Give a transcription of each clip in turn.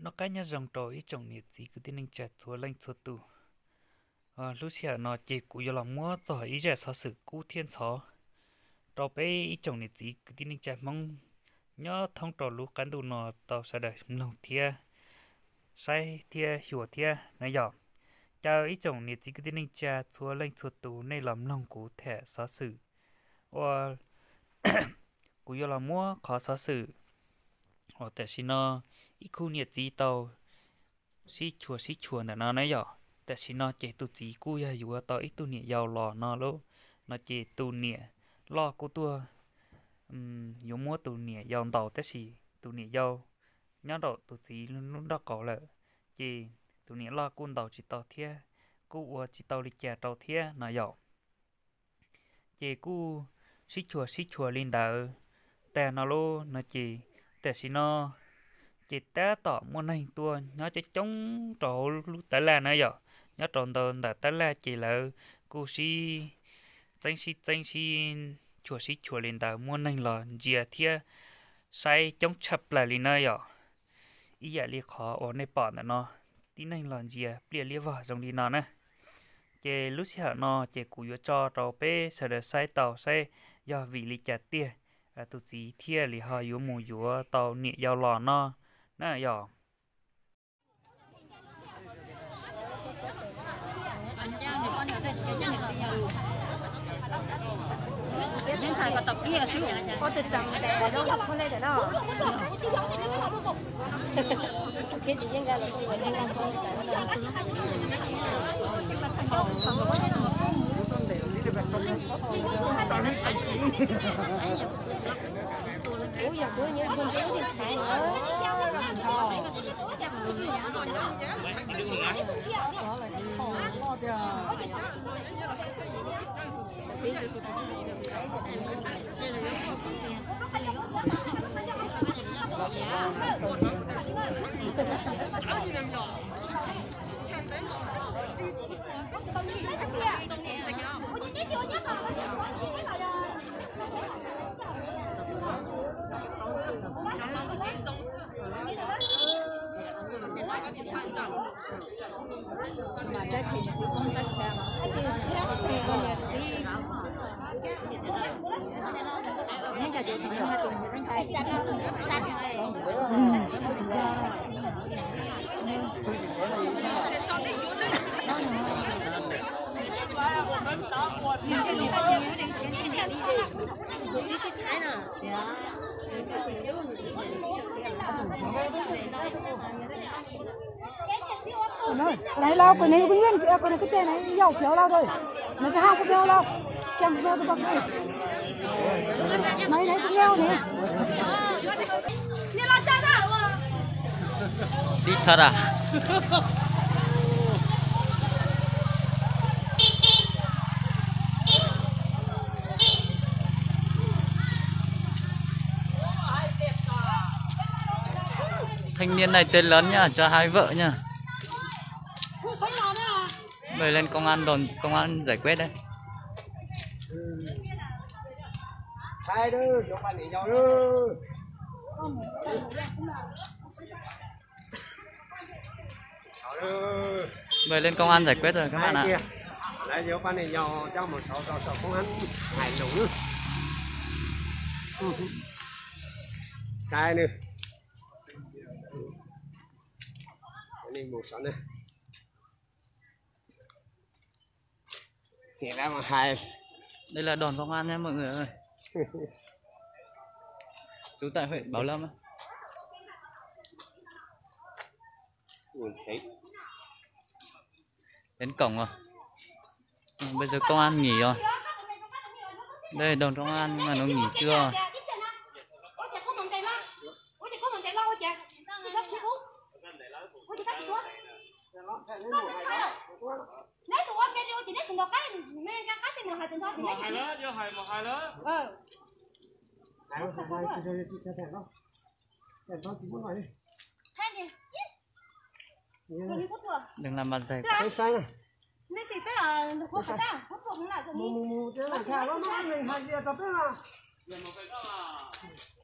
Noj qab nyob zoo rau ib tsoom niam txiv kwv tij neej tsa txhua leej txhua tus. Lub sij hawm no ces kuv yuav los muab txog ib zaj xov xwm kub thiab ntxhov rau peb ib tsoom niam txiv kwv tij neej tsa Hmoob nyob thoob rau lub qab ntuj no tau sawv daws mloog thiab saib thiab xyuas thiab na yom. Caw ib tsoom niam txiv kwv tij neej tsa txhua leej txhua tus nej los mloog kuv tham xov xwm uas kuv yuav los muab qhov xov xwm uas tam sim no ib khub niam txiv tau sib chua sib chua ntawm no na yom. Tam sim no ces tus txiv kuj yog yuav tau ib tug niam yau los no lauj, no ces tus niam loj kuj tuaj yuav muab tus niam yau ntaus tab sis tus niam yau nyob nraum tus txiv lub nraub qaum lawm, ces tus niam loj kuj ntaus tsis tau thiab kuj ua tsis tau li cas rau thiab no yom. Ces kuj sib chua sib chua li ntawd tag no lauj no ces tam sim no ces tab tom muaj neeg tuaj nyob coob coob rau hauv lub tab laj na yom. Nyob rau ntawm ntawm tab laj ces lawv kuj sib txeeb sib txeeb sib chua sib chua li ntawd, muaj neeg los ntsia thiab saib coob tshaj plaws li na yom. Ib yam li qhov uas nej pom ntawm no, tib neeg los ntsia pliaj liab vog zoo li no na. Ces lub sij hawm no ces kuv yuav tso rau peb sawv daws saib tau saib yog vim li cas tiag tus txiv thiaj li ho yuav mus yuav tau niam yau los no na yom. Nais lauj, kuv nais kuv nyiaj, kuv nais kuv tes nais yau piav lauj, nais kuv haj kuv piav lauj, cia kuv piav tus poj kuv, nais nais kuv nyiaj ne. Tib thaj a. Thanh niên này chơi lớn nhá, cho hai vợ nhá. Mời lên công an đồn, công an giải quyết đấy. Mời lên công an giải quyết rồi các bạn ạ. Lawv yuav pab nej yau coj mus sau rau sau phoob hab hais lus. Sai nws. Mus sau na. Ces lawv mas hais. Đây là đồn công an nhé mọi người ơi. Trú tại huyện Bảo Lâm á. Đến cổng rồi. Bây giờ công an nghỉ rồi. Đây, đồn công an nhưng mà nó nghỉ trưa. Đừng làm mặt dày.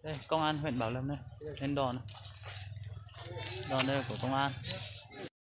Đây, công an huyện Bảo Lâm đây, lên đò này. Đo đây của công an.